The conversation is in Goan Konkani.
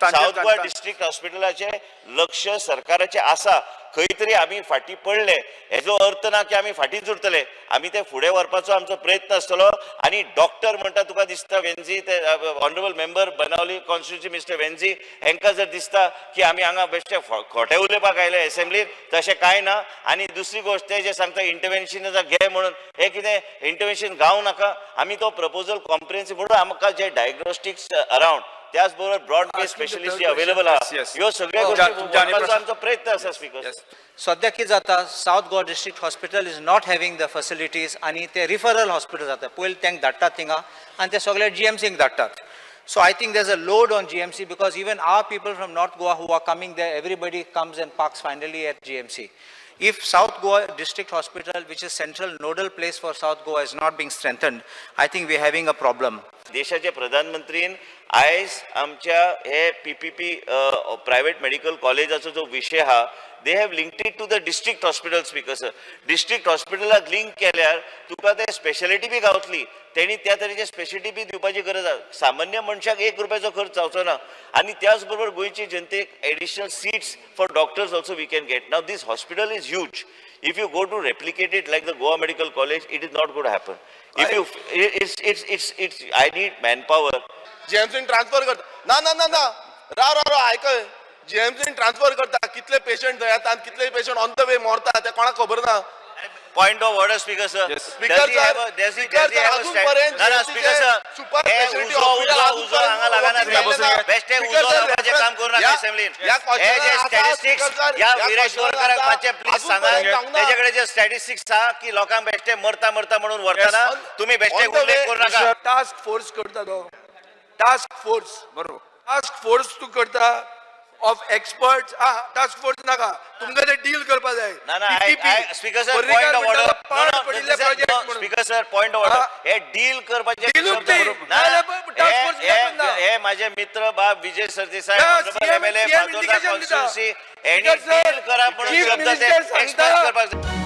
तांचेर साऊथ गोवा डिस्ट्रिक्ट हॉस्पिटलाचे लक्ष सरकाराचे आसा. खंय तरी आमी फाटीं पडले हेजो अर्थ ना की आमी फाटींच उरतले. आमी ते फुडें व्हरपाचो आमचो प्रयत्न आसतलो. आनी डॉक्टर म्हणटा, तुका दिसता वेन्झी, ते honourable member Benaulim constituency Mister Venzy, हेंकां जर दिसता की आमी हांगा बेश्टे खोटे उलोवपाक आयले एसेंब्लीत, तशें कांय ना. आनी दुसरी गोश्ट, ते जे सांगता इंटरवेन्शन घे म्हणून, हे कितें इंटरवेन्शन गावं नाका. आमी तो प्रपोजल कॉम्प्रिहेन्सीव म्हणून आमकां जे डायग्नोस्टिक्स अरावंड, त्याच बरोबर ब्रॉड बेस स्पेशलिस्ट जे अवेलेबल आहा, ह्यो सगळ्यो गोश्टी तुमच्या आनी व्हरपाचो प्रश्न- आमचो प्रयत्न आसा स्पीकर. सद्या कितें जाता, South Goa District Hospital is not having the facilities आनी ते रिफरल हॉस्पिटल जाता. पयलीं तांकां धाडटात थिंगा आनी ते सगळे जीएमसीक धाडटात. So I think there is a load on GMC because even our people from North Goa who are coming there, everybody comes and parks finally at GMC. If South Goa District Hospital, which is central nodal place for South Goa, is not being strengthened, I think we are having a problem. देशाचे प्रधानमंत्रीन आयज आमच्या हे पीपीपी प्रायव्हेट मेडिकल कॉलेजाचो जो विशय आहा, they have linked it to the district hospital, Speaker sir. District हॉस्पिटलाक लिंक केल्यार तुका ते स्पेशलिटी बी गावतली. तेणी त्या तरेचे स्पेशलिटी बी दिवपाची गरज आसा. सामान्य मनशाक एक रुपयाचो खर्च जावचो ना. आनी त्याच बरोबर गोंयची जनतेक additional seats for doctors also we can get. Now this hospital is huge. If you go to replicate it like the Goa Medical College, it is not going to happen. If you, it's, I need manpower. जीएमसीन ट्रान्सफर करता. ना ना ना ना, राव राव राव, आयकय. जीएमसीन ट्रान्सफर करता, कितले पेशंट थंय येता आनी कितले पेशंट ऑन the वे मरता ते कोणाक खबर ना. Point of order, Speaker sir. Yes. Speaker Does he sir, have a, does he, Speaker does he sir, have a अजून stat? पर्यंत ना ना, GMC Speaker चे sir. super हे specialty उजो hospital उजो अजून उजो हांगा लागना. पर्यंत बसून बेश्टे Speaker उजो sir, लावपाचें काम करू नाका ह्या- असेंब्लीन. ह्या हे question जे आसा, स्टॅटिस्टिक्स Speaker sir, ह्या ह्या विरेश question बोरकाराक आसा, मातशें प्लीज अजून सांगा. पर्यंत जावंक ना. तेजे कडेन जे स्टॅटिस्टिक्स आहा की लोकांक बेश्टे मरता मरता म्हणून व्हरतना तुम्ही बेश्टे On the उल्लेख way, करू नाका. टास्क फोर्स करता तो, टास्क फोर्स. बरोबर. टास्क फोर्स तूं करता ऑफ एक्सपर्ट्स. हा, टास्क फोर्स नाका, तुमकां ते डील करपा जाय. ना ना, PPP. Speaker sir, point of order. पाड पडिल्ले प्रोजेक्ट म्हणून. स्पीकर सर, पॉइंट ऑफ हा. ऑर्डर. हे डील करपाचे Deal शब्द न्ही. बरोबर. ना, नाजाल्यार ना, task force हे- ना. हे माझे मित्र बाब विजय सरदेसाय, ना, honourable CM MLA CM Fatorda indication दिता. कॉन्स्टिट्युन्सी, यांनी Speaker sir, deal करा म्हणून Chief शब्द ते Minister express सांगता. करपाक जाय.